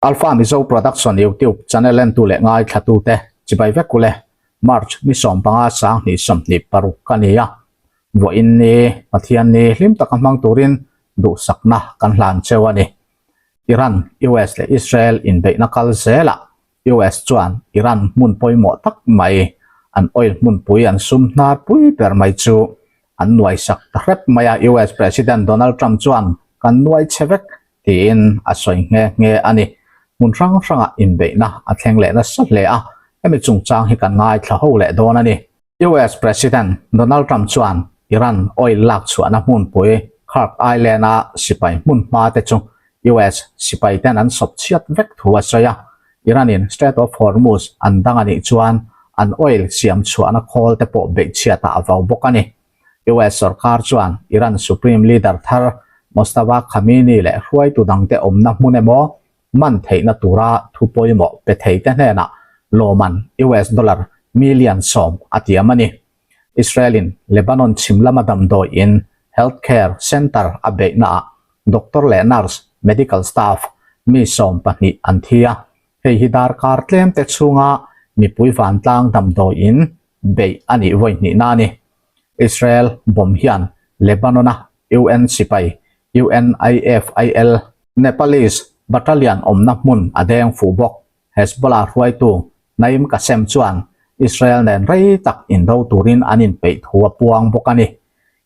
Alpha Mizo Production YouTube channel entu leh ngaithlatute chibai vek ule. March ni 15 2026 ka ni a. Vawiin ni Pathian ni hlim taka hmang turin duhsakna kan hlan cheu a ni. Iran, US leh Israel inbeihna kal zelah US chuan Iran hmun pawimawh tak mai, an oil hmunpui an sum hnar pui ber mai chu an nuaisak ta hrep mai a. US President Donald Trump chuan kan nuai che vek tiin a sawi nghe nghe a ni. Hmun hrang hrangah inbeihna a thleng leh nasa hle a, hemi chungchang hi kan ngaithla ho leh dawn a ni. US President Donald Trump chuan Iran oil lak chhuahna hmunpui Kharg Island-a sipai hmun hma te chu US sipai ten an sawp chhiat vek thu a sawi a. Iran-in Strait of Hormuz an dang a nih chuan an oil siam chhuahna khawl te pawh beih chhiatah a vau bawk a ni. US sorkar chuan Iran Supreme Leader thar Mojtaba Khamenei leh hruaitu dangte awmna hmun emaw man theihna tura thu pawimawh pe theite hnenah lawman US dollar million 10 a tiam a ni. Israel-in Lebanon chhim lama damdawi in, health care center, a beihnaah doctor leh nurse, medical staff, mi 12 an thi a. Hei hi darkar tlemte chhunga mipui vantlang damdawi in beih a nih vawi hnihna a ni. Israel bomb hian Lebanon-a UN sipai, UNIFIL, Nepalese battalion awmna hmun a deng fuh bawk. Hezbollah hruaitu Naim Qassem chuan Israel nen rei tak indo turin an inpeih thu a puang bawk a ni.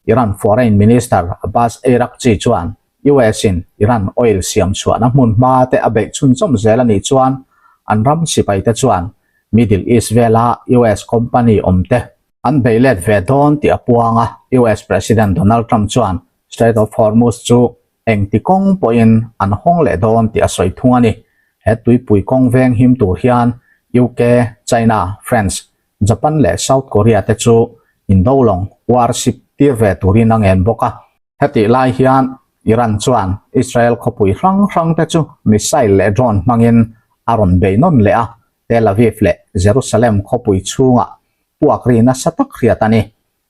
Iran Foreign Minister Abbas Araghchi chuan US-in Iran oil siam chhuahna hmun hma te a beih chhunzawm zel a nih chuan an ram sipaite chuan Middle East vela US company awmte an beih let ve dawn tih a puang a. US President Donald Trump chuan Strait of Hormuz chu engti kawng pawhin an hawng leh dawn tih a sawi thung a ni. He tuipui kawng veng him tur hian UK, China, France, Japan leh South Korea te chu indo lawng warship tir ve turin a ngen bawk a. Hetih lai hian Iran chuan Israel khawpui hrang hrang te chu missile leh drone hmangin a rawn bei nawn leh a, Tel Aviv leh Jerusalem khawpui chhungah puak ri nasa tak hriat a ni.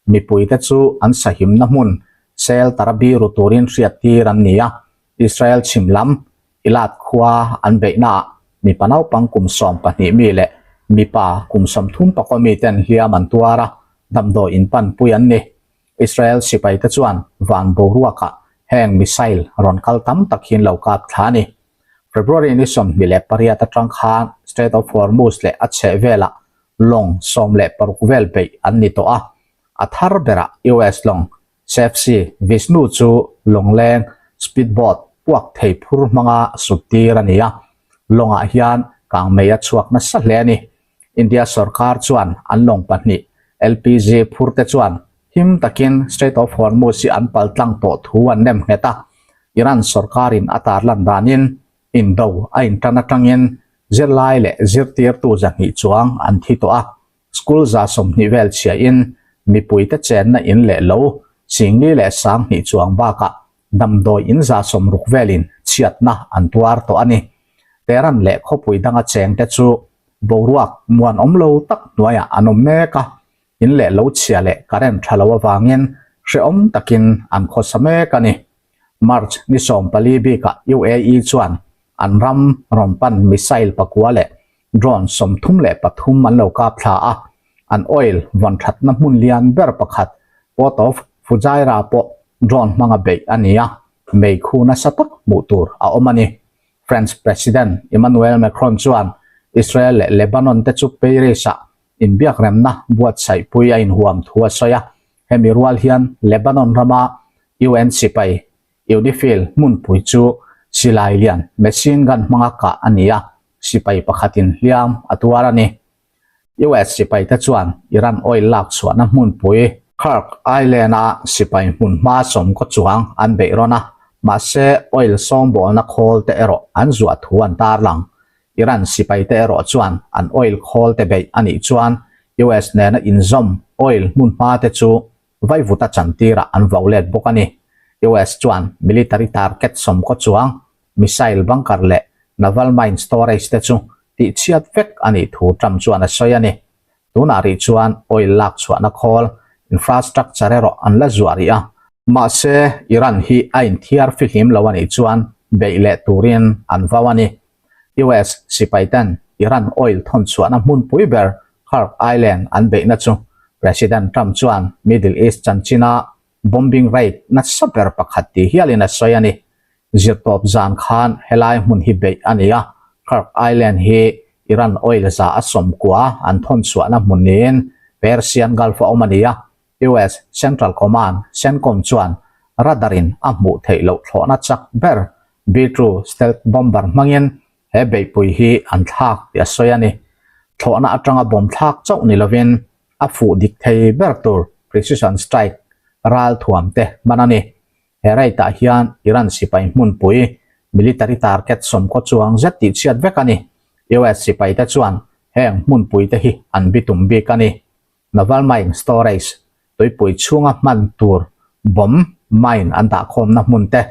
Mipuite chu an sahimna hmun shelter a biru turin hriattir an ni a, Israel chhim lam Eilat khua an beihnaah mipa naupang kum 12 mi leh mipa kum 30 pakaw miten hliam an tuar a, damdawi inpanpui an ni. Israel sipaite chuan van boruakah heng missile rawn kal tam tak hi an lo kap thla a ni. February ni 28 atang khan Strait of Hormuz leh a chhehvelah lawng 16 vel beih an ni tawh a, a thar berah US lawng Safesea Vishnu chu lawngleng speedboat puak thei phur hmanga sut tir a ni a, lawngah hian kangmei a chhuak nasa hle a ni. India sorkar chuan an lawng pahnih LPG phur te chuan him takin Strait of Hormuz hi an pal tlang tawh thu an nem nghet a, Iran sorkarin a tarlan danin indo a intan atangin zirlai leh zirtirtu 200 chuang an thi tawh a, school 120 vel chhiahin mipuite chenna in leh lo 40,020 chuang bakah damdawi in 60 velin chhiatna an tuar tawh a ni. Tehran leh khawpui danga chengte chu boruak muan awm lo tak hnuaiah an awm mek a, in leh lo chhia leh current tha lo avangin hrehawm takin an khawsa mek a ni. March ni 14 bikah UAE chuan an ram rawn pan missile pakua leh drone 33 an lo kap thla a, an oil vawn thatna hmun lian ber pakhat Port of Fujairah pawh drone hmanga beih a ni a, meikhu nasa tak hmuh tur a awm a ni. French President Emmanuel Macron chuan Israel leh Lebanon te chu Paris-ah inbiakremna buatsaihpui a inhuam thu a sawi a, hemi rual hian Lebanon rama UN sipai UNIFIL hmunpui chu silai lian machine gun hmanga kah a ni a, sipai pakhatin hliam a tuar a ni. US sipaite chuan Iran oil lak chhuahna hmunpui Kharg Island-a sipai hmun hma sawmkaw chuang an beih rawn a, mahse oil sawmbawlna khawl te erawh an zuah thu an tarlang. Iran sipaite erawh chuan an oil khawl te beih a nih chuan US nena inzawm oil hmun hma te chu vaivuta chantirah an vau let bawk a ni. US chuan military target sawmkaw chuang missile bunker leh naval mine storage te chu tihchhiat vek a nih thu Trump chuan a sawi a ni. Tunah rih chuan oil lak chhuahna khawl infrastructure erawh an la zuah rih a. Mahse, Iran hi a inthiar fihlim lo a nih chuan beih leh turin an vau a ni. US sipaiten Iran oil thawnchhuahna hmunpui ber Kharg Island an beihna chu President Trump chuan Middle East chanchina bombing raid nasa ber pakhat tih hialin a sawi a ni. Zirtawp zan khan helai hmun hi beih a ni a, Kharg Island hi Iran oil za a sawmkua an thawnchhuahna hmun niin Persian Gulf a awm a ni a, US Central Command, CENTCOM, chuan radar in a hmuh theih loh thlawhna chak ber B-2 stealth bomber hmangin he beihpui hi an thlak tih a sawi a ni. Thlawhna atanga bomb thlak chauh ni lovin a fuh dik thei ber tur precision strike ral thuam te hman a ni. He raid ah hian Iran sipai hmunpui military target sawmkaw chuang zet tih chhiat vek a ni. US sipai te chuan heng hmunpui te hi an bitum bik a ni. Naval Mine Storage, tuipui chhunga hman tur bomb mine an dahkhawmna hmun te,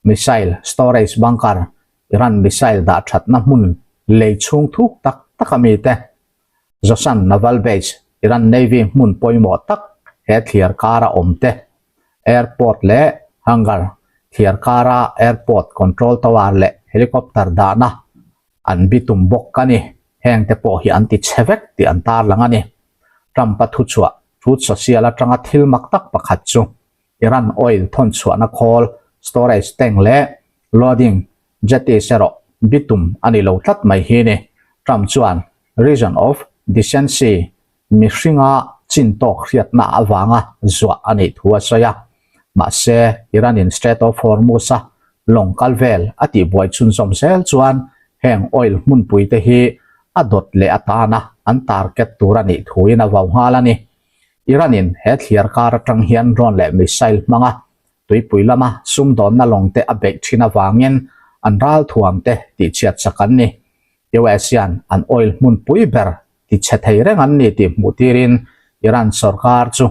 Missile Storage Bunker, Iran missile dah thatna hmun lei chhung thuk tak tak a mi te, Josan Naval Base, Iran Navy hmun pawimawh tak he thliar kara awm te, Airport leh Hangar, thliar kara Airport Control Tower leh Helicopter dahna An bitum bawk a ni. Hengte pawh hi an ti chhe vek tih an tarlang a ni. Trump-a thuchhuah Truth Social atanga thil mak tak pakhat chu Iran oil thawn chhuahna khawl, storage tank leh loading jetties erawh bitum a ni lo tlat mai hi ni. Trump chuan region of decency Mihringa chin tawk hriatna avanga zuah a nih thu a sawi a. Mahse, Iran-in Strait of Hormuz-a lawng kal vel a tihbuai chhunzawm zel chuan heng oil hmunpuite hi a dawt leh atana an target tur a nih thuin a vau nghal a ni. Iran-in he thliar kar atang hian drone leh missile hmanga tuipui lama sumdawnna lawngte a beih thin avangin an ralthuamte tihchhiat sak an ni. US hian an oil hmunpui ber ti chhe thei reng an ni tih hmuh tirin Iran sorkar chu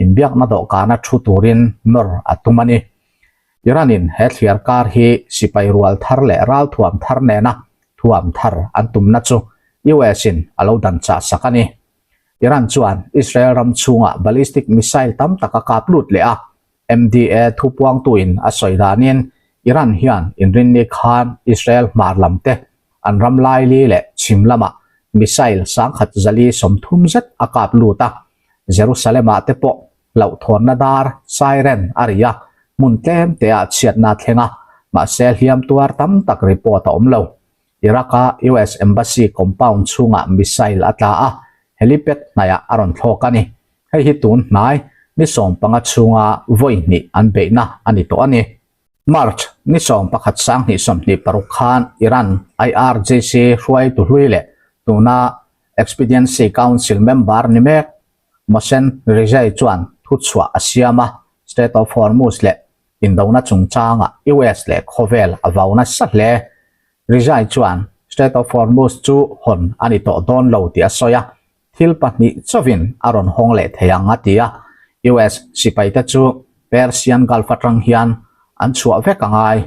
inbiakna dawhkana thu turin nawr a tum a ni. Iran-in he thliar kar hi sipai rual thar leh ralthuam thar nena thuam thar an tumna chu US-in a lo dan chah sak a ni. Iran chuan Israel ram chhungah ballistic missile tam tak a kap lut leh a, MDA thupuangtuin a sawi danin Iran hian inrinni khan Israel hmar lamte An ram laili leh chhim lamah missile sangkhat zali 30 zet a kap lut a, Jerusalem-ah te pawh hlauhthawnna dar, siren, a ri a, hmun tlem teah chhiatna a thleng a, mahse hliam tuar tam tak report a awm lo. Iraq-a US Embassy compound chhungah missile a tla a, helipad hnaihah a rawn thlawk a ni. Hei hi tun hnai ni 15 chhunga vawi hnih an beihna a ni tawh a ni. March ni 11 2026 khan Iran IRGC hruaitu hlui leh tuna Expediency Council member ni mek Mohsen Rezaei chuan thuchhuah a siam a, Strait of Hormuz leh indona chungchangah US leh khawvel a vau nasa hle. Rezaei chuan Strait of Hormuz chu hawn a ni tawh dawn lo tih a sawi a, Thil pahnih chauhin a rawn hawng leh thei ang a ti a, US sipaite chu Persian Gulf atang hian an chhuah vek a ngai.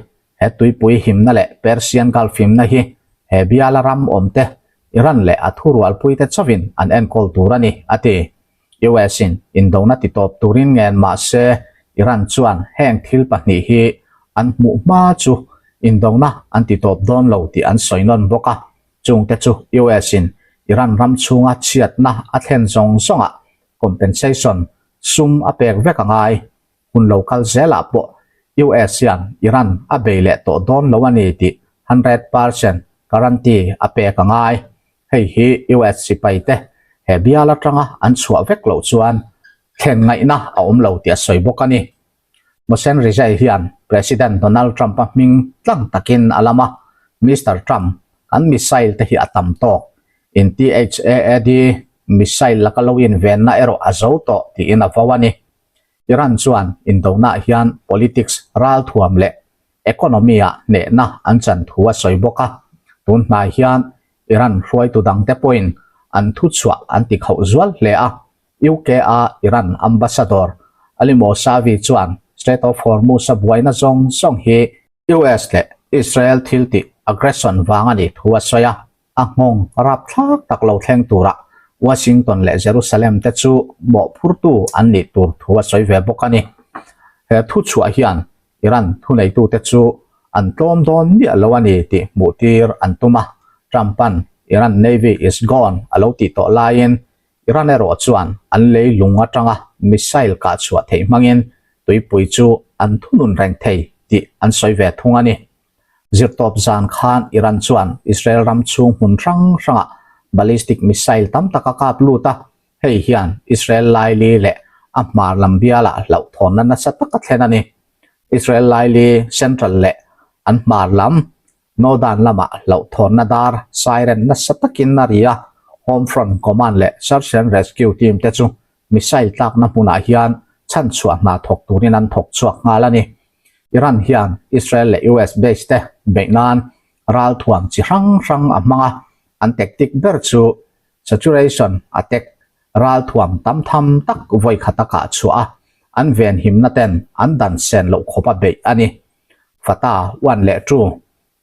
He tuipui himna leh Persian Gulf himna hi he biala ram awmte Iran leh a thurualpuite chauhin an enkawl tur a ni, a ti. US-in indona titawp turin ngen mah se Iran chuan heng thil pahnih hi an hmuh hma chu indona an titawp dawn lo tih an sawi nawn bawk a. Chungte chu US in Iran ram chhunga chhiatna a thlen zawng zawngah compensation sum a pek vek a ngai. Hun lo kal zelah pawh US hian Iran a bei leh tawh dawn lo a ni tih 100% guarantee a pek a ngai. Hei hi US sipaite he bial atanga an chhuah vek loh chuan thlen ngaihna a awm lo tih a sawi bawk a ni. Mohsen Rezaei hian President Donald Trump-a hming tlang takin a lam a, Mister Trump, kan missile te hi a tam tawk. In THAAD missile laka lo invenna erawh a zo tawh tiin a vo a ni. Iran chuan indonah hian politics ralthuam leh economy-ah hnehna an chan thu a sawi bawk a. Tun hnai hian Iran hruaitu dangte pawhin an thuchhuah an ti khauh zual hle a, UK-a Iran Ambassador Ali Mousavi chuan Strait of Hormuz-a buaina zawng zawng hi US leh Israel thiltih aggression vang a nih thu a sawi a, a nghawng rapthlak tak lo thleng turah Washington leh Jerusalem te chu mawhphurtu an nih tur thu a sawi ve bawk a ni. He thuchhuah hian Iran thuneitute chu An tlawm dawn miah lo a ni tih hmuh tir an tum a, Trump-a'n Iran Navy is gone a lo tih tawh laiin Iran erawh chuan an lei lung atanga missile kah chhuah theih hmangin tuipui chu an thunun reng thei tih an sawi ve thung a ni. Zirtawp zan khan Iran chuan Israel ram chhung hmun hrang hrangah ballistic missile tam tak a kap lut a, hei hian Israel laili leh a hmar lam bialah hlauhthawnna nasa tak a thlen a ni. Israel laili central leh an hmar lam Northern lamah hlauhthawnna dar siren nasa takin a ri a, Home Front Command leh Search and Rescue team te chu missile tlakna hmunah hian chhanchhuah hna thawk turin an thawk chhuak nghal a ni. Iran hian Israel leh US base te beih nan ralthuam chi hrang hrang a hmang a, an tactic ber chu saturation attack ralthuam tam tham tak vawi khat a kah chhuah a, an venhimna ten an dan sen loh khawp a beih a ni. Fatah 1 leh 2,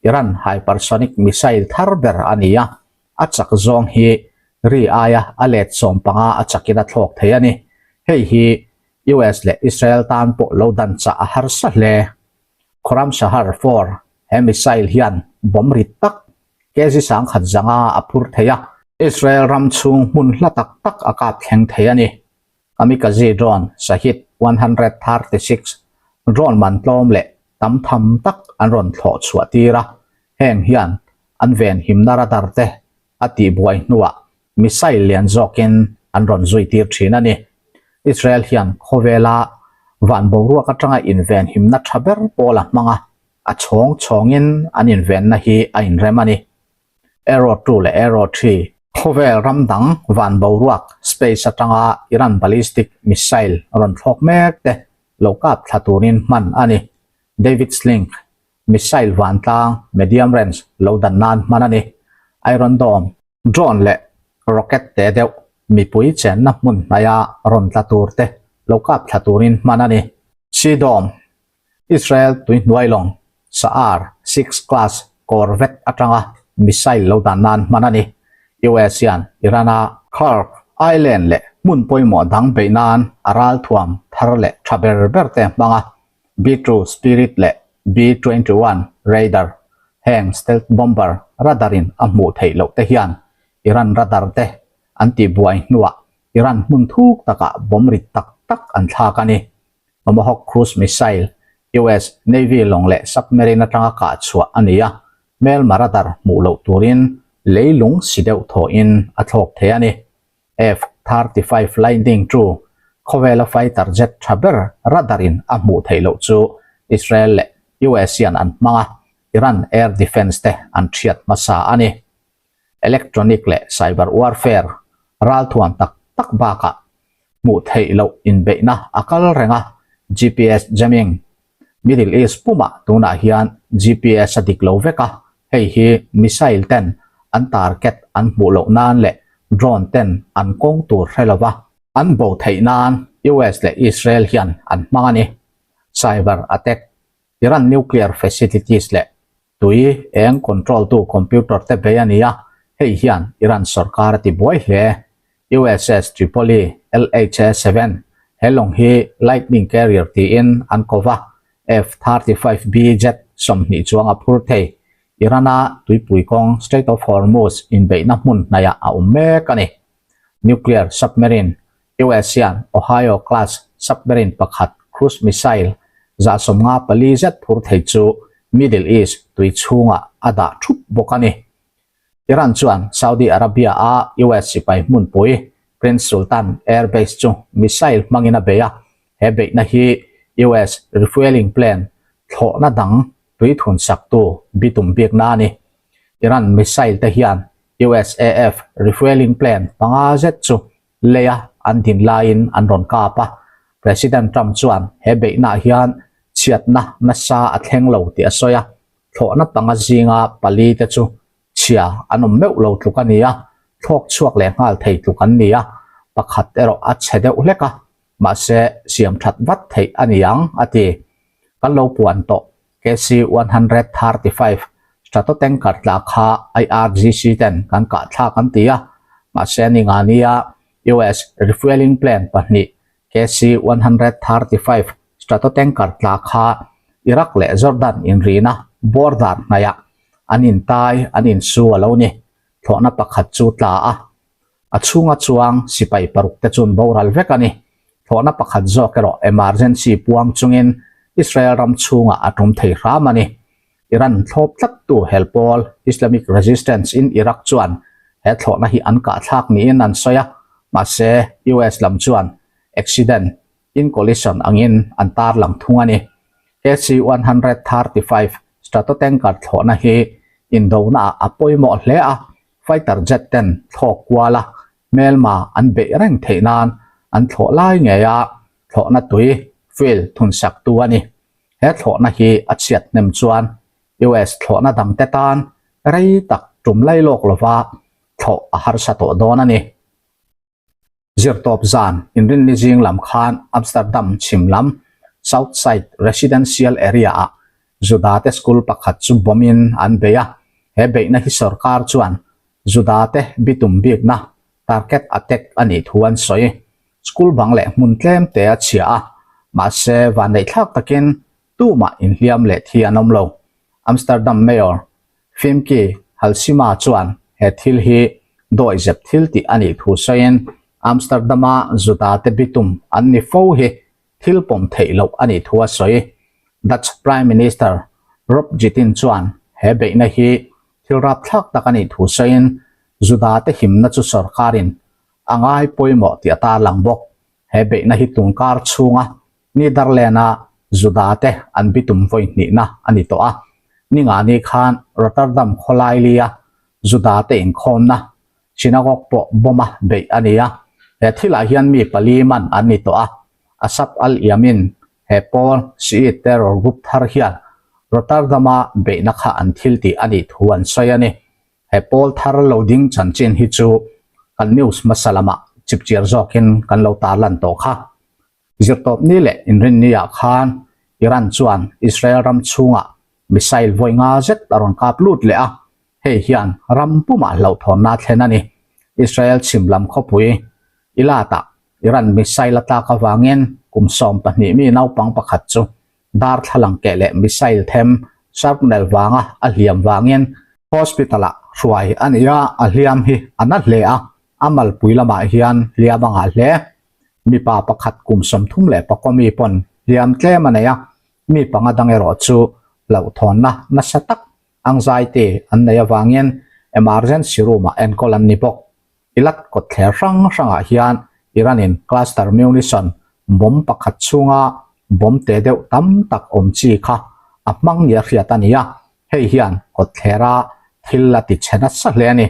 Iran hypersonic missile thar ber a ni a, a chak zawng hi ri aia a let 15 a chakin a thlawk thei a ni. Hei hi US leh Israel tan pawh lo dan chah a harsa hle. Khorramshahr 4, He missile hian bomb rit tak kg 1000 zanga a phur thei a, Israel ram chhung hmun hla tak tak a kap thleng thei a ni. Kamikaze drone Shahed 136 drone man tlawm leh tam tham tak an rawn thlawh chhuah tir a, heng hian an venhimna radar te a tihbuai hnuah missile lian zawkin an rawn zui tir thin a ni. Israel hian khawvela van boruak atanga invenhimna tha ber pawl a hmang a, a chhawng chhawngin an invenna hi a inrem a ni. Arrow 2 leh Arrow 3. Khawvel ram dang van boruak space atanga Iran ballistic missile rawn thlawk mek te lo kap thla turin hman a ni. David Sling missile vantlang medium range lo dan nan hman a ni. Iron Dome drone leh rocket te deuh mipui chenna hmun hnaia rawn tla tur te lo kap thla turin hman a ni. Sea Dome Israel tuihnuai lawng Sa'ar 6 class corvette atanga missile lo dan nan hman a ni. US hian Iran-a Kharg Island leh hmun pawimawh dang beih nan a ralthuam thar leh tha ber ber te hmang a, B-2 Spirit leh B-21 Raider heng stealth bomber radar in a hmuh theih loh te hian Iran radar te an tihbuai hnuah Iran hmun thuk takah bomb rit tak tak an thlak a ni. Tomahawk cruise missile, US Navy lawng leh submarine atanga kah chhuah a ni a, hmelma radar hmuh loh turin leilung si deuh thawhin a thlawk thei a ni. F-35 Lightning ii khawvela fighter jet tha ber radar in a hmuh theih loh chu Israel leh US hian an hmang a, Iran air defence te an thiat hmasa a ni. Electronic leh cyber warfare ralthuam tak tak bakah hmuh theih loh inbeihna a kal reng a, GPS jamming, Middle East pumah tunah hian GPS a dik lo vek a, hei hi missile ten an target an hmuh loh nan leh drone ten an kawng tur hre lova an bo theih nan US leh Israel hian an hmang a ni. Cyber attack, Iran nuclear facilities leh Tui eng control tu computer te bei a ni a, hei hian Iran sorkar a ti buai hle. USS Tripoli LHA-7 he lawng hi Lightning Carrier tiin an ko va, F-35B jet 20 chuang a phur thei. Iran-a tuipui kawng Strait of Hormuz inbeihna hmun hnaihah a awm mek a ni. Nuclear submarine US hian Ohio class submarine pakhat cruise missile 54 zet phur thei chu Middle East tui chhungah a dah thup bawk a ni. Iran chuan Saudi Arabia-a US sipai hmunpui Prince Sultan Air Base chu missile hmangin a bei a, he beihna hi US refueling plane thlawhna dang tui thun saktu bitum bikna a ni. Iran missile te hian USAF refueling plane panga zet chu leia an din laiin an rawn kap a, President Trump chuan he beihnaah hian chhiatna nasa a thleng lo tih a sawi a, thlawhna panga zinga pali te chu chhia an awm meuh lo tluk a ni a, thlawk chhuak leh nghal thei tluk an ni a, pakhat erawh a chhe deuh hlek a, mahse siam that vat theih a ni ang a ti. Kan lo puan tawh KC 135 Stratotanker tla kha IRGC ten kan kah thlak an ti a, mahse ni nga nia US refueling plane pahnih KC 135 Stratotanker tla kha Iraq leh Jordan inrina. border hnaihah an intai an insu a lo ni. Thlawhna pakhat chu tla a, a chhunga chuang sipai paruk te chuan boral vek a ni. Thlawhna pakhat zawk erawh emergency puang chungin Israel ram chhungah a tum thei hram a ni. Iran thlawp tlattu hel pawl Islamic Resistance in Iraq chuan he thlawhna hi an kahthlak niin an sawi a, mahse US lam chuan accident in collision angin an tarlang thung a ni. KC-135 Stratotanker thlawhna hi indonaah a pawimawh hle a, fighter jet ten thlawk kuala hmelma an beih reng theih nan an thlawh lai ngeia thlawhna tui, fuel, thunsaktu a ni. He thlawhna hi a chhiat hnem chuan US thlawhna dangte tan rei tak tum lai lawk lova thlawh a harsa tawh dawn a ni. Zirtawp zan inrinni zing lam khan Amsterdam chhim lam South Side residential area-ah Juda-te school pakhat chu bomb-in an bei a, he beihna hi sorkar chuan Juda-te bitum bikna target attack a nih thu an sawi. School bang leh hmun tlem te a chhia a, mahse vanneihthlak takin tumah inhliam leh thi an awm lo. Amsterdam Mayor Femke Halsema chuan he thil hi dawihzep thil tih a nih thu sawiin Amsterdam-a Juda-te bitum an ni fo hi thil pawm theih loh a nih thu a sawi. Dutch Prime Minister Rob Jetten chuan he beihna hi thil rapthlak tak a nih thu sawiin Juda-te himna chu sorkarin a ngai pawimawh tih a tarlang bawk. He beihna hi tungkar chhunga Netherlands-a Juda-te an bitum vawi hnihna a ni tawh a. Ningani khan Rotterdam khawlailia Juda-te inkhawmna synagogue pawh bomb-a beih a ni a. He thilah hian mi pali man an ni tawh a. Asaf al-Yamin he pawl Shiite terror group thar hian Rotterdam-a beihna kha an thil tih a nih thu an sawi a ni. He pawl thar lo ding chanchin hi chu kan news hmasa lamah chipchiar zawkin kan lo tarlan tawh kha. Zirtawpni leh inrinniah khan Iran chuan Israel ram chhungah missile vawi nga zet a rawn kap lut leh a, hei hian ram pumah hlauhthawnna a thlen a ni. Israel chhim lam khawpui Eilat-ah Iran missile a tlak avangin kum 12 mi naupang pakhat chu darthlalang keh leh missile them shrapnel vanga a hliam vangin hospital-ah hruai a ni a, a hliam hi a na hle a, a malpui lamah hian hliam a ngah hle. Mipa pakhat kum 34 mi pawn hliam tlem a nei a, mi panga dang erawh chu hlauhthawnna nasa tak anxiety an nei avangin emergency room-ah enkawl an ni bawk. Eilat kawtthler hrang hrangah hian Iran-in cluster munition bomb pakhat chhunga bomb te deuh tam tak awm chi kha a hmang nia hriat a ni a, hei hian kawtthlera thil a ti chhe nasa hle a ni.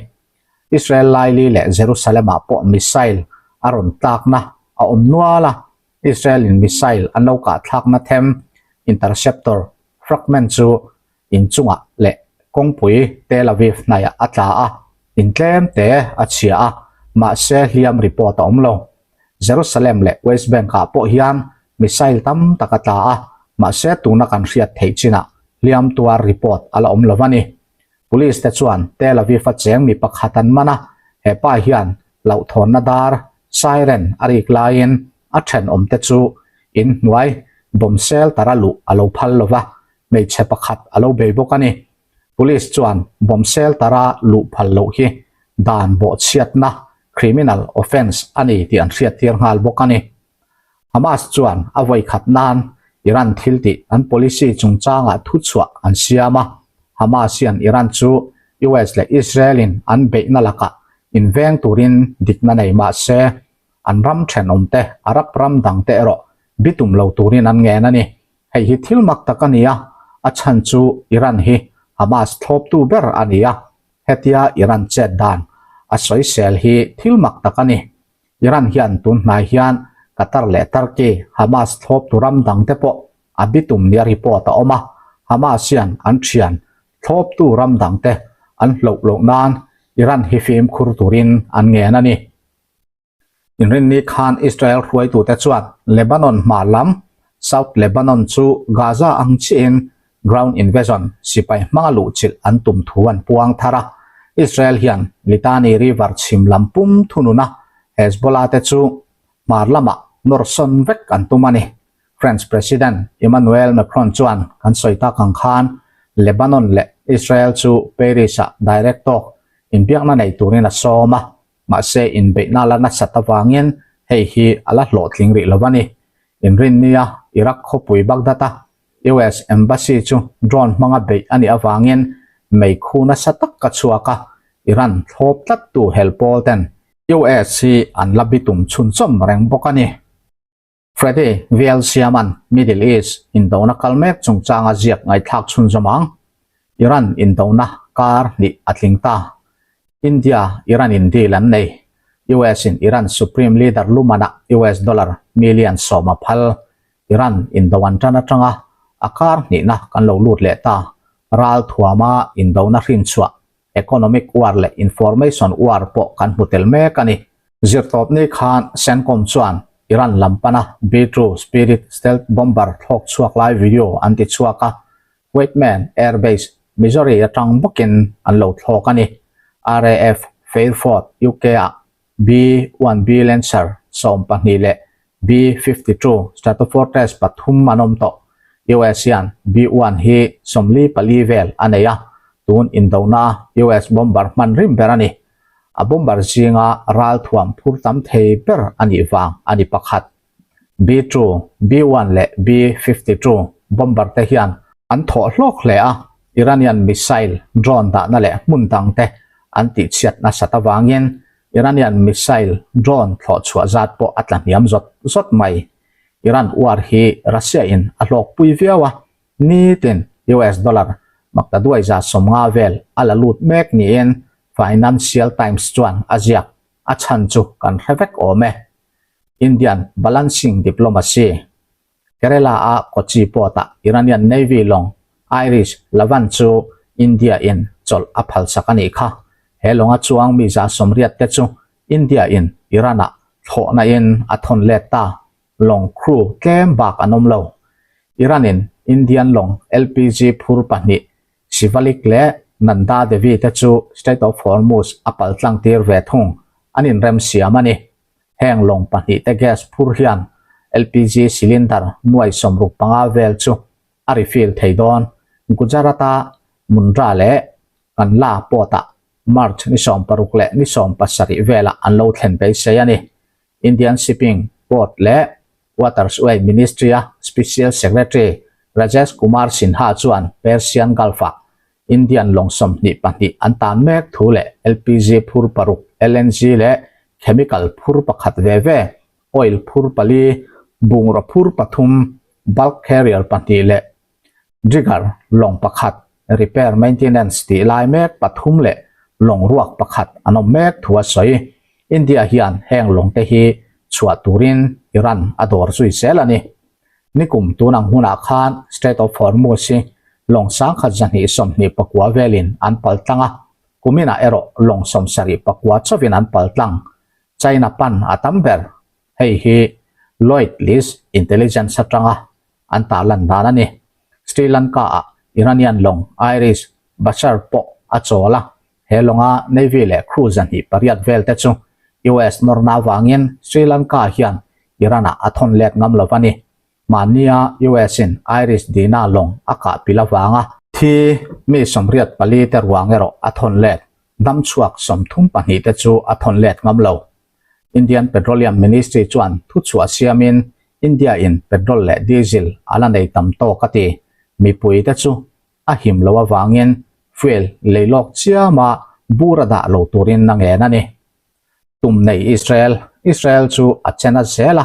Israel laili leh Jerusalem-ah pawh missile a rawn tlakna a awm nual a, Israel-in missile an lo kahthlakna them interceptor fragment chu inchungah leh kawngpui Tel Aviv hnaiah a tla a, in tlem te a chhia a, mahse hliam report a awm lo. Jerusalem leh West Bank-ah pawh hian missile tam tak a tla a, mahse tuna kan hriat theih chinah hliam tuar report a la awm lo a ni. Police te chuan Tel Aviv a cheng mi pakhat an man a, he pa hian hlauhthawnna dar, siren, a rik laiin a thenawmte chu inhnuai bomb shelter a luh a lo phal lo va, hmeichhe pakhat a lo bei bawk a ni. Police chuan bomb shelter a luh phal loh hi dan bawhchhiatna, criminal offence, a ni tih an hriattir nghal bawk a ni. Hamas chuan a vawi khat nan Iran thil tih an policy chungchangah thuchhuah an siam a, Hamas hian Iran chu US leh Israel in an beihna lakah inveng turin dikna nei mah se an ram thenawmte Arab ram dangte erawh bitum lo turin an ngen a ni. Hei hi thil mak tak a ni a, a chhan chu Iran hi Hamas thlawptu ber a ni a, hetia Iran chet dan a sawisel hi thil mak tak a ni. Iran hian tun hnai hian Qatar leh Turkey, Hamas thlawptu ram dangte pawh a bitum nia report a awm a, Hamas hian an thian thlawptu ram dangte an hloh loh nan Iran hi fimkhur turin an ngen a ni. Inrinni khan Israel hruaitute chuan Lebanon hma lam, South Lebanon chu Gaza ang chiahin ground invasion sipai hmanga luhchilh an tum thu an puang thar a. Israel hian Litani River chhim lam pum thununa Hezbollah te chu hmar lamah nawr sawn vek an tum a ni. French President Emmanuel Macron chuan kan sawi tak ang khan Lebanon leh Israel chu Paris-ah direct talk inbiakna nei turin a sawm a, mahse inbeihna la nasat avangin hei hi a la hlawhtling rih lo a ni. Inrinnia Iraq khawpui Baghdad-a US Embassy chu drone hmanga beih a nih avangin meikhu nasa tak a chhuak a, Iran thlawp tlattu hel pawl ten US hi an la bitum chhunchawm reng bawk a ni. Freddy VL Siaman Middle East indona kal mek chungchanga ziak ngaihthlak chhunzawm ang. Iran indona kar hnih a tling ta. India Iran in deal an nei. US in Iran Supreme Leader lumanah US dollar million sawm a phal. Iran indo an tan atanga a kar hnihna kan lo lut leh ta. Ral thuama indona hrinchhuah Economic war leh information war pawh kan hmu tel mek a ni. Zirtawpni khan CENTCOM chuan Iran lam pana B-2 Spirit stealth bomber thlawk chhuak lai video an ti chhuak a, Whiteman Air Base, Missouri atang bawkin an lo thlawk a ni. RAF Fairford, UK-ah B-1B Lancer 12 leh B-52 Stratofortress pathum an awm tawh. US hian B-1 hi 44 vel a nei a, tun indona US bomber hman rim ber a ni. A bomber zinga ralthuam phur tam thei ber a nih vang a ni pakhat. B-2, B-1 leh B-52 bomber te hian an thawh hlawk hle a, Iranian missile drone dahna leh hmun dang te an tihchhiat nasat avangin Iranian missile drone thlawh chhuah zat pawh a tla hniam zawt zawt mai. Iran war hi Russia in a hlawkpui viau a, nitin US dollar maktaduai 150 vel a la lut mek niin Financial Times chuan a ziak. A chhan chu kan hre vek awm e. Indian Balancing Diplomacy, Kerala-a Kochi Port-ah Iranian Navy lawng Irish Lavan chu India-in chawlh a phalsak a nih kha. He lawnga chuang mi 180 te chu India-in Iran-ah thlawhna-in a thawn let ta. Lawng crew tlem bak an awm lo. Iran-in Indian lawng LPG phur pahnih Shivalik leh Nanda Devi te chu Strait of Hormuz a paltlang tir ve thung. An inremsiam a ni. Heng lawng pahnihte gas phur hian LPG cylinder nuai 65 vel chu a refill thei dawn. Gujarat-a Mundra leh Kandla port-ah March ni 16 leh ni 17 velah an lo thlen beisei a ni. Indian Shipping, Port leh Watersway Ministry-a Special Secretary Rajesh Kumar Sinha chuan Persian Gulf-ah Indian lawng 22 an tan mek thu leh LPG phur paruk, LNG leh chemical phur pakhat ve ve, oil phur pali, bungraw phur pathum, bulk carrier pahnih leh drigger lawng pakhat, repair maintenance tih lai mek pathum leh lawng ruak pakhat an awm mek thu a sawi. India hian heng lawng te hi chhuah turin Iran a dawr zui zel a ni. Nikum tun ang hunah khan Strait of Hormuz hi lawng 1229 velin an paltlang a, kuminah erawh lawng 79 chauhin an paltlang. China pan a tam ber. Hei hi Lloyd List Intelligence atanga an tarlan dan a ni. Sri Lanka-ah Iranian lawng Irish Bashar pawh a chawl a, he lawnga Navy leh crew 208 vel te chu US nawrna avangin Sri Lanka hian Iran-ah a thawn let ngam lo a ni. Mahnia US-in Irish Dina lawng a kah pil avanga thi mi 84 te ruang erawh a thawn let, damchhuak 32 te chu a thawn let ngam lo. Indian Petroleum Ministry chuan thuchhuah siamin India-in petrol leh diesel a la nei tam tawk a ti. Mipuite chu a him lo avangin fuel lei lawk chiama bur a dah lo turin a ngen a ni. Tum nei Israel, Israel chu a chen a zel a,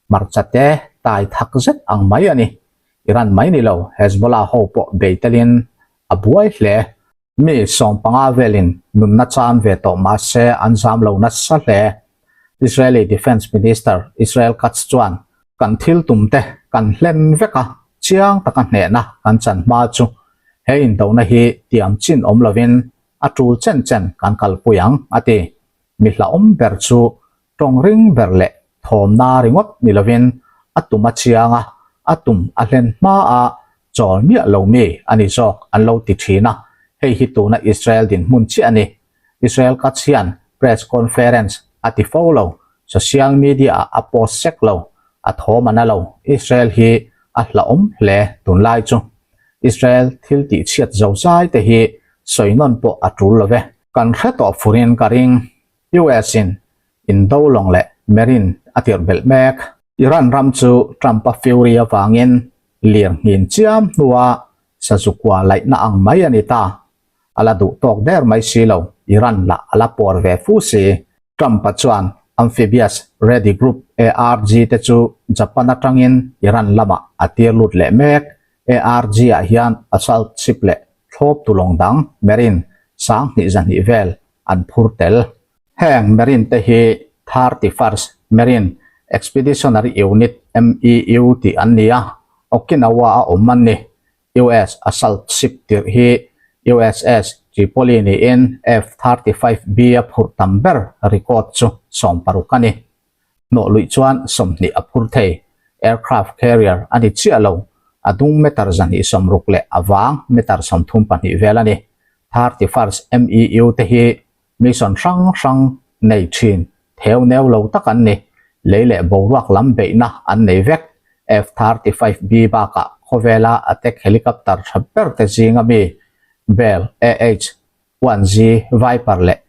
hmarcha te tai thak zet ang mai a ni. Iran mai ni lo, Hezbollah ho pawh bei telin a buai hle. Mi 15 velin nunna chan ve tawh mah se an zam lo nasa hle. Israeli Defence Minister Israel Katz chuan, Kan thil tum te kan hlen vek a, chiang taka hnehna kan chan hma chu he indona hi tiam chin awm lovin a tul chen chen kan kalpui ang, a ti. Mi hlauhawm ber chu tawng ring ber leh thawmna ringawt ni lovin a tum a chiang a, a tum a hlen hma a chawl miah lo mi a ni zawk an lo ti thin a, hei hi tuna Israel dinhmun chiah a ni. Israel Katz hian press conference a ti fo lo, social media ah a post sek lo, a thawm a na lo, Israel hi a hlauhawm hle tunlai chu. Israel thil tih chhiat zo zai te hi sawi nawn pawh a tul lo ve. Kan hre tawh furin ka ring. US in indo lawng leh Marine a tirh belh mek. Iran ram chu Trump-a fury avangin lir nghin chiam hnua sazukua laihna ang mai a ni ta. A la duh tawk der mai si lo, Iran lah a la pawr ve fu si. Trump-a chuan Amphibious Ready Group, ARG, te chu Japan atangin Iran lamah a tir lut leh mek. ARG-ah hian assault ship leh thlawp tulawng dang, marine, 2000 200 vel an phur tel. Heng Marine te hi 31st Marine Expeditionary Unit, MEU, tih an ni a, Okinawa a awm an ni. US assault ship tirh hi USS Tripoli niin F-35B a phurh tam ber record chu 60 a ni. Hnawh luih chuan 20 a phur thei. Aircraft carrier a ni chiah lo, a dung meter 260 leh a vang meter 34 vel a ni. 31st MEU te hi Mission hrang hrang nei thin theu neu lo tak an ni. Lei leh boruak lam beihna an nei vek. F-35B bakah khawvela attack helicopter tha ber te zinga mi Bell AH-1Z Viper leh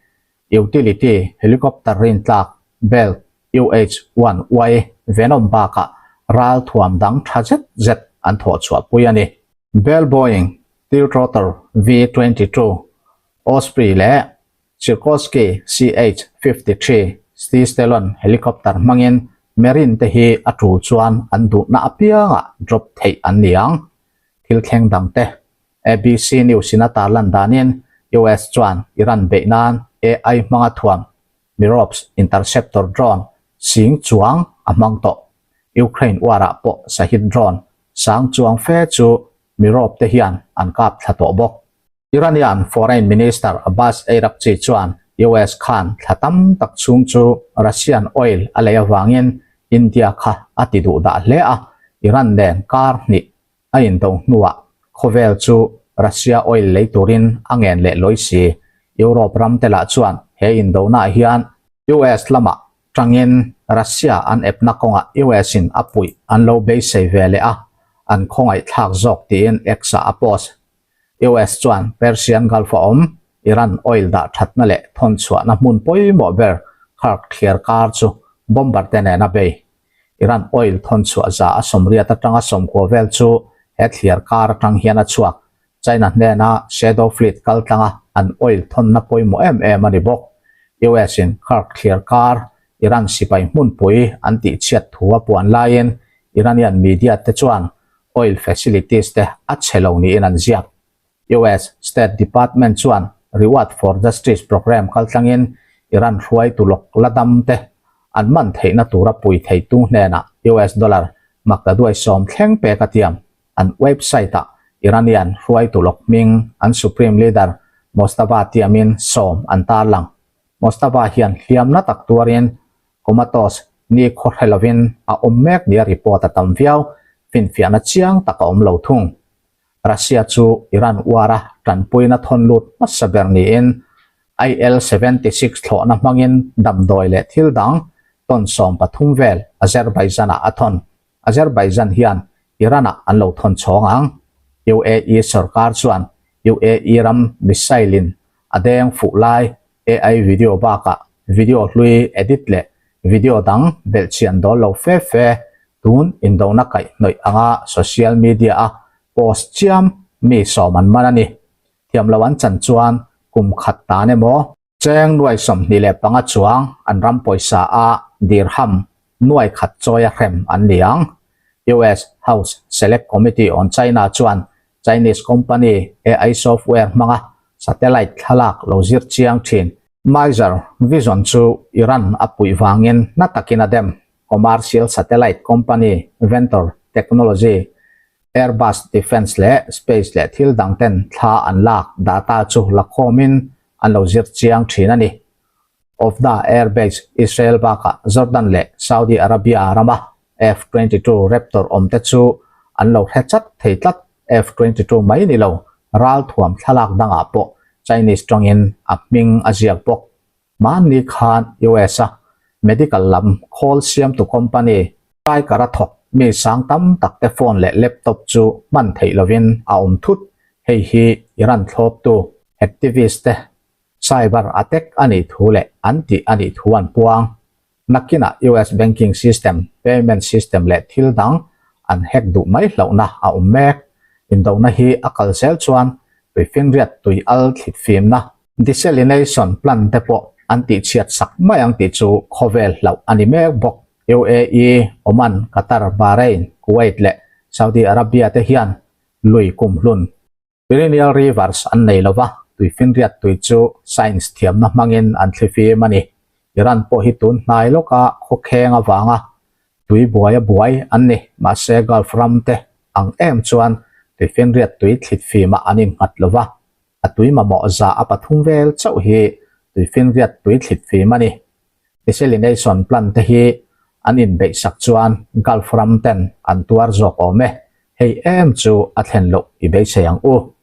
utility helicopter rintlak Bell UH-1Y Venom bakah ral thuam dang tha zet zet an thawh chhuahpui a ni. Bell Boeing Tiltrotor V-22 Osprey leh Sikorsky CH-53 Sea Stallion helicopter hmangin Marine te hi a tul chuan an duhna apiangah drop theih an ni ang. Thil thleng dang te ABC News in a tarlan danin US chuan Iran beih nan AI hmanga thuam Merops interceptor drone sing chuang a hmang tawh. Ukraine uarah pawh Shahed drone sang chuang fe chu Merops te hian an kap thla tawh bawk. Iranian Foreign Minister Abbas Araghchi chuan US khan thla tam tak chhung chu Russian oil a lei avangin India kha a ti duh dah hle a, Iran nen kar hnih a indo hnuah khawvel chu Russia oil lei turin a ngen leh lawi si. Europe ram te lah chuan he indonaah hian US lamah tangin Russia an epna kawngah US in a puih an lo beisei ve leh a, an khawngaihthlak zawk tiin X-ah a post. US chuan Persian Gulf a awm, Iran oil dah thatna leh thawn chhuahna hmun pawimawh ber Kharg thliar kar chu bomber te nen a bei. Iran oil thawn chhuah za a sawmriat atanga sawmkua vel chu he thliar kar atang hian a chhuak. China hnena Shadow Fleet kal tlanga an oil thawnna pawimawh em em a ni bawk. US in Kharg thliar kar Iran sipai hmunpui an tihchhiat thu a puan laiin Iranian media te chuan oil facilities te a chhe lo niin an ziak. US State Department chuan Reward for Justice program kaltlangin Iran hruaitu lawk la dam te an man theihna tura pui theitu hnenah US dollar maktaduai sawm thleng pek a tiam. An website ah Iranian hruaitu lawk hming an Supreme Leader Mojtaba tiamin sawm an tarlang. Mojtaba hian hliamna tak tuarin Comatose ni khaw hre lovin a awm mek nia report a tam viau, finfiahna chiang tak a awm lo thung. Russia chu Iran uara tanpuina thawn lut hmasa ber niin IL-76 thlawhna hmangin damdawi leh thil dang ton 13 vel Azerbaijan-ah a thawn. Azerbaijan hian Iran-ah an lo thawn chhawng ang. UAE sorkar chuan UAE ram missile-in a deng fuh lai AI video bakah video hlui edit leh video dang belhchian dawl lo fe fe tun indona kaihhnawih anga social media a post chiam mi sawm an man a ni. Thiam lo an chan chuan kum khat tan emaw? Cheng nuai 25 chuang an ram pawisa a dirham nuai khat chawi a hrem an ni ang. US House Select Committee on China chuan Chinese company AI software hmanga satellite thlalak lo zir chiang thin. Mizar Vision chu Iran a puih vangin hna takin a dem. Commercial satellite company Ventor Technology, Airbus Defence leh Space leh thil dang ten thla an lak data chu la khawmin an lo zir chiang thin a ni. Ovda Air Base, Israel bakah Jordan leh Saudi Arabia rama F-22 Raptor awmte chu an lo hre chat thei tlat. F-22 mai ni lo, ralthuam thlalak dangah pawh Chinese tawngin a hming a ziak bawk. Mahni khan US-a medical lam khawl siamtu company Stryker a thawk. Mi sang tam tak te phone leh laptop chu hman theih lovin a awm thut. Hei hi Iran thlawptu activist te cyber attack a nih thu leh an tih a nih thu an puang. Nakinah US banking system, payment system leh thil dang an hack duh mai hlauhna a awm mek. Indona hi a kal zel chuan tuifinriat tui al thlit fimna, desalination plant te pawh an tihchhiat sak mai ang tih chu khawvel hlauh a ni mek bawk. UAE, Oman, Qatar, Bahrain, Kuwait leh Saudi Arabia te hian lui kumhlun Perennial rivers an nei lova, tuifinriat tui chu science thiamna hmangin an thlifim a ni. Iran pawh hi tun hnai lawka khawkheng avanga tui buai a buai an ni. Mahse Gulf ram te ang em chuan tuifinriat tui thlitfimah an innghat lova, a tui mamawh za a pathum vel chauh hi tuifinriat tui thlitfim a ni. Desalination plant te hi an inbeihsak chuan Gulf ram ten an tuar zawk awm e. Hei em chu a thlen loh i beisei ang u.